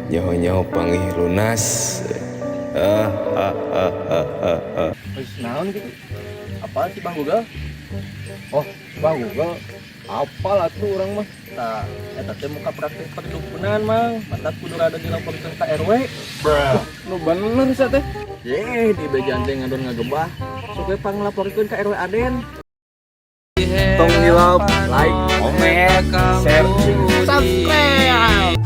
Nyaho-nyaho panggih lunas. Ah, ah, ah, ah, ah, ah. Wis naon gitu? Apa sih Bang Google? Oh, Bang Google. Apal atuh urang mah. Tah, eta teh muka praktek perdukunan, Mang. Matak kudu rada dilaporkeun ka RW. Nu bener sa teh. Ye, di bejaan teh ngadon ngagebah. Sok we panglaporkeun ka RW Aden. Tong hilap, like, komen, share, Subscribe.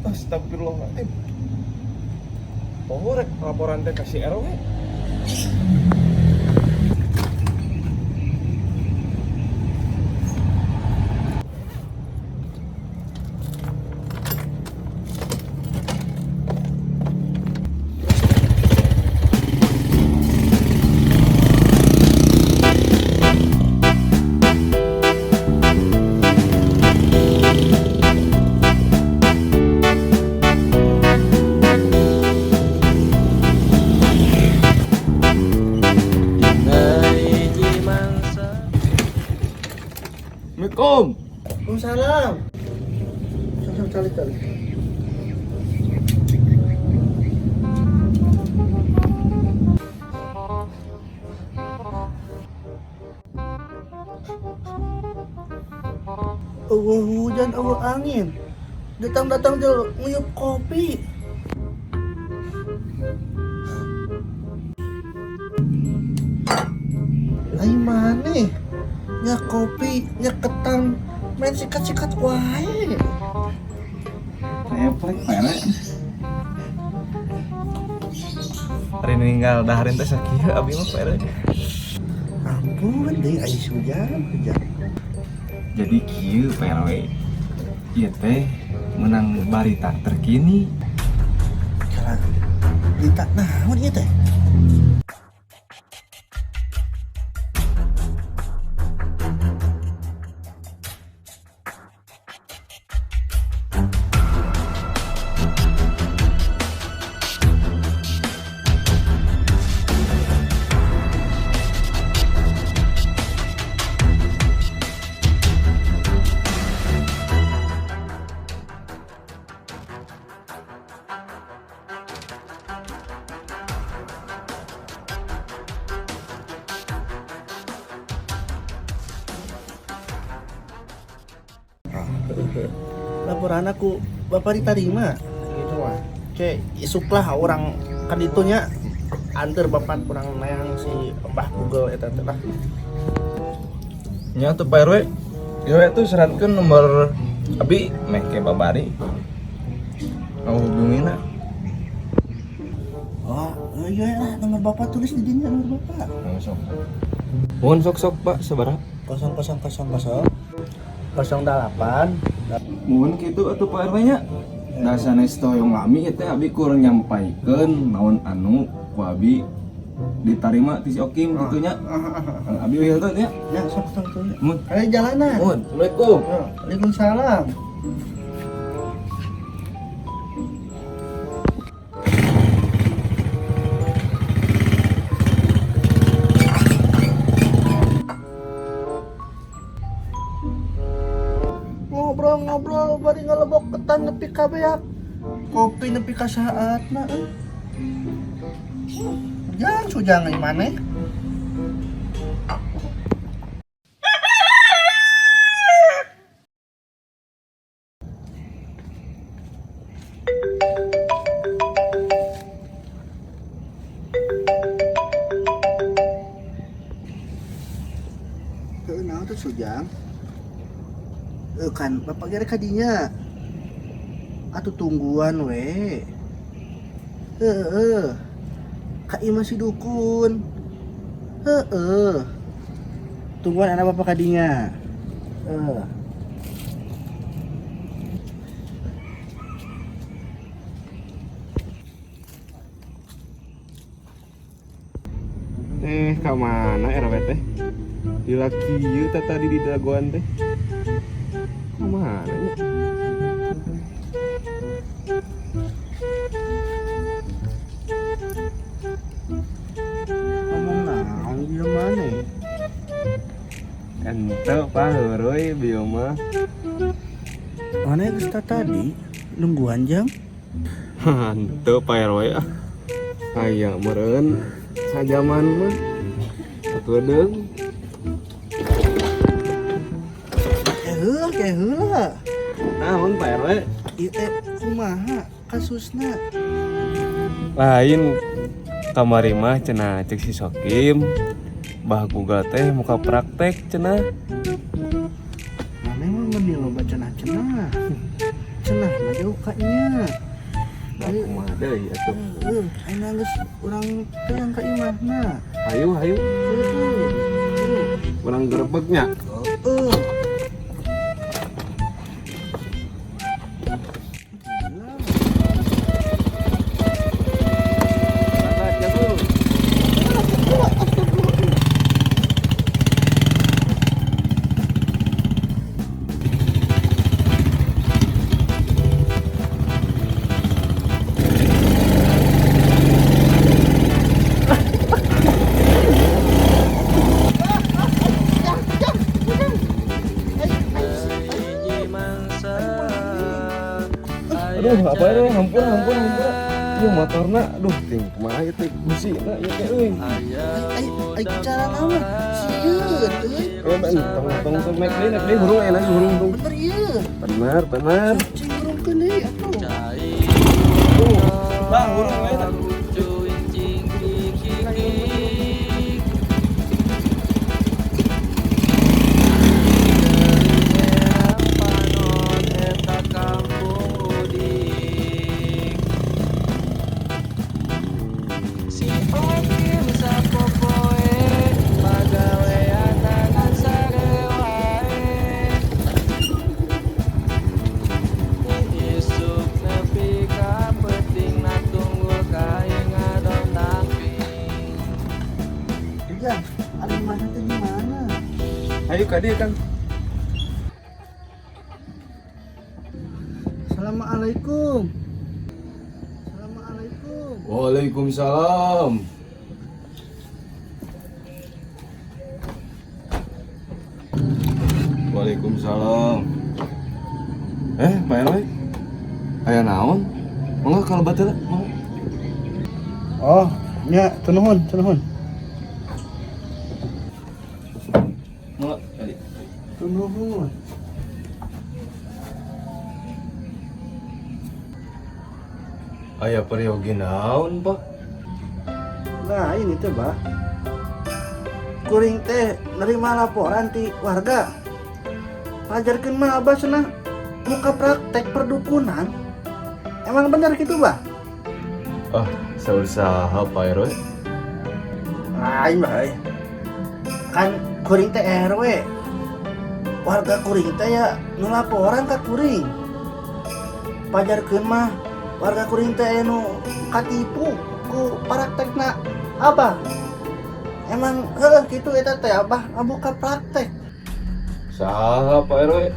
Astagfirullahaladzim. Oh, rek laporan teh ka si RW. Assalamualaikum. Waalaikumsalam. Sok calik calik. Eueuh hujan, eueuh angin. Datang-datang dia nguyup kopi. Lain maneh? Nya kopi, nya ketan, main sikat-sikat wae. Reflek mana? Hari ninggal daharin teh sakieu abi mah Pak RW. Ampun, deui aya hujan, hujan. Jadi kieu Pak RW. Ieu teh menang barita terkini. Kala berita naon ieu teh? Laporan aku bapak diterima gitu mah. Oke, isuklah orang kan itunya anter bapak kurang nayang si Mbah Google eta teh lah. Nya tuh Pak RW. Ieu tuh seratkeun nomor abi meh ke babari. Mau hubungina. Oh, iya lah nomor bapak tulis di dinya nomor bapak. Oh, sok. Mohon sok-sok Pak sabaraha? 0000 08. Mohon kitu atuh Pak RW nya. Da sanes hoyong lami ieu teh abi kurang nyampaikeun naon anu ku abi ditarima ti si Okim kitu nya. Abi wil teh nya. Ya, sok sok tuh. Mun. Ayo jalanan. Mohon. Assalamualaikum. Ya, Waalaikumsalam. Ngobrol-ngobrol bari ngalebok ketan nepi ka beak. Kopi nepi ka saatna euy. Jangan sujang euy maneh. Heuh naon tuh sujang? Kan bapak gere kadinya. Atuh tungguan we. Heeh. Ka imah si dukun. Heeh. Tungguan anak bapak kadinya. Heeh. Ka mana RW teh? Di kieu teh tadi di dagoan teh. Ka mana nya? Ngomong naon ieu maneh? Ente Pak heureuy bieu mah. Mana geus tadi nungguan jam? Henteu Pak RW ah. Aya meureun sajaman mah. Sakedeung. Heula ke heula. Naon Pak RW? Ieu teh kumaha kasusna? Lain kamari mah cenah cek si Sokim. Bah Google teh muka praktek cenah. Maneh mah meuni loba cenah-cenah. Cenah mah jauh ka nya. Nah, kumaha deui atuh. Heuh, ayeuna geus urang teh yang ka imahna. Hayu hayu Heuh. urang gerebeknya. Heuh. Aduh, apa ini? Hampura, hampura, hampura. Ieu motorna, aduh, ting kumaha ieu teh gusina ieu teh euy. Ai ai cara naon? Sieun euy. Eh, tong tong tong naik deui hurung aya lagi hurung hurung. Bener ieu. Bener, bener. Cing hurungkeun deui atuh. Tuh, bah hurung we tah. Ujang, ari imahna teh di mana? Ayo ka dieu, Kang. Assalamualaikum. Assalamualaikum. Waalaikumsalam. Waalaikumsalam. Pak RW. Aya naon? Mangga kalau batal, mangga. Oh, nya, teu nuhun, teu nuhun. Mangga, kali. Teu nuhun. Aya peryogi naon, Pak? Nah, ini teh, Bah. Kuring teh nerima laporan ti warga. Pajarkeun mah abah cenah muka praktek perdukunan. Emang bener gitu, Bah? Ah, saur saha Pak RW? Lain, Bah. Kan kuring teh RW. Warga kuring teh ya nu laporan ka kuring. Pajarkeun mah warga kuring teh nu katipu ku praktekna abah. Emang heuh kitu eta teh abah ngabuka praktek. Saha Pak RW?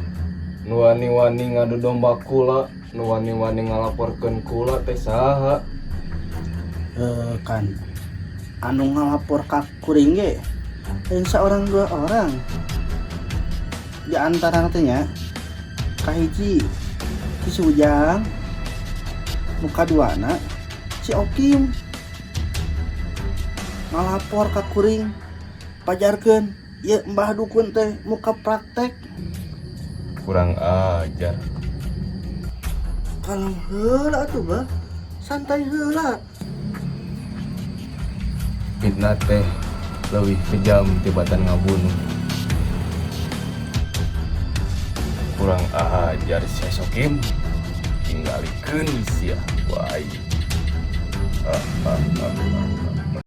Nu wani-wani ngadu domba kula, nu wani-wani ngalaporkeun kula teh saha? Kan anu ngalapor ka kuring ge lain seorang dua orang. Di antara teh nya kahiji si Ujang, nu kaduana si Okim ngalapor ka kuring pajarkeun ieu mbah dukun teh muka praktek. Kurang ajar. Kalau heula atuh bah, santai heula. Fitnah teh leuwih kejam tibatan ngabunuh. Kurang ajar si Sokim. Tinggalikeun sia wae. Ah, ah, ah, ah.